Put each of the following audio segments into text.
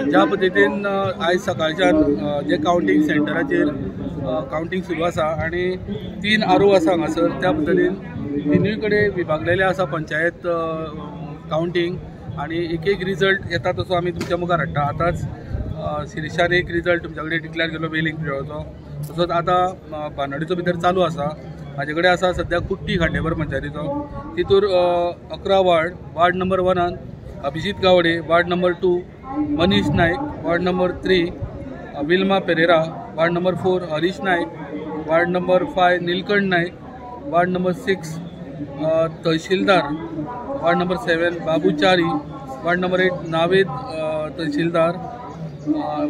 ज्या पद्दतीन आयज सकाळच्यान जे कावंटींग सेंटराचेर कावंटींग सुरू आसा आनी 3 आरो आसा हांगासर, त्या पद्दतीन तिनूय कडेन विभागलेले आसा पंचायत कावंटींग आनी एक एक रिजल्ट येता तसो आमी तुमच्या मुखार हाडटा. आतांच शिरीषान एक रिजल्ट तुमच्या कडेन डिक्लेअर केलो वेलिंग पिरियडाचो, तसोच आतां बांदोडेचो भितर चालू आसा. म्हाजे कडेन आसा सद्या कुट्टी खांडेपर पंचायतीचो, तितूर 11 ward, ward number 1 Abhijit Gawade, ward number 2 Manish Naik, ward number 3 Vilma Pereira, ward number 4 Harish Naik, ward number 5 Nilkanth Naik, ward number 6 Tahsildar, ward number 7 Babu Chari, ward number 8 Naved Tahsildar,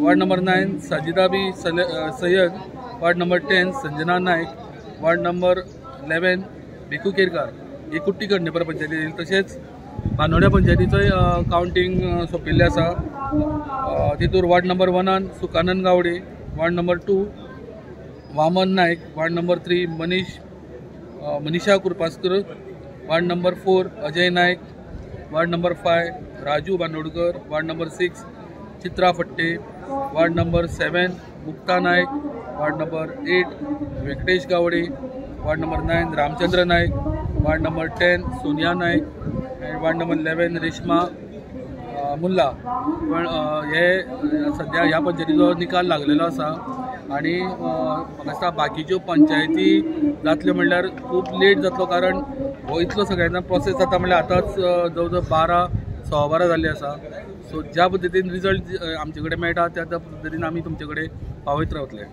ward number 9 Sajidabi Sayyed, ward number 10 Sanjana Naik, ward number 11 Bhiku Kerkar. ही कुट्टी खांडेपार पंचायती. तशेंच बांदोड्या पंचायतीचोय कावंटींग सोंपिल्लें आसा. तितूर ward number 1 Sukhanand Gawade, ward number 2 Vaman Naik, ward number 3 Manisha Kurpaskar, ward number 4 Ajay Naik, ward number 5 Raju Bandodkar, ward number 6 Chitra Phadte, ward number 7 Mukta Naik, ward number 8 Venkatesh Gawade, ward number 9 Ramchandra Naik, ward number 10 Sonia Naik आनी ward number 11 Reshma मुल्ला. पण हे सद्या ह्या पंचायतीचो निकाल लागलेलो आसा आनी म्हाका दिसता बाकीच्यो पंचायती जातल्यो म्हणल्यार खूब लेट जातलो, कारण हो इतलो सगळ्यांना प्रोसेस जाता म्हणल्यार आतांच जवळ जवळ 12, 12:15 जाल्ली आसा. सो ज्या पद्दतीन रिजल्ट आमचे कडेन मेळटा त्या पद्दतीन आमी तुमचे कडेन पावयत रावतले.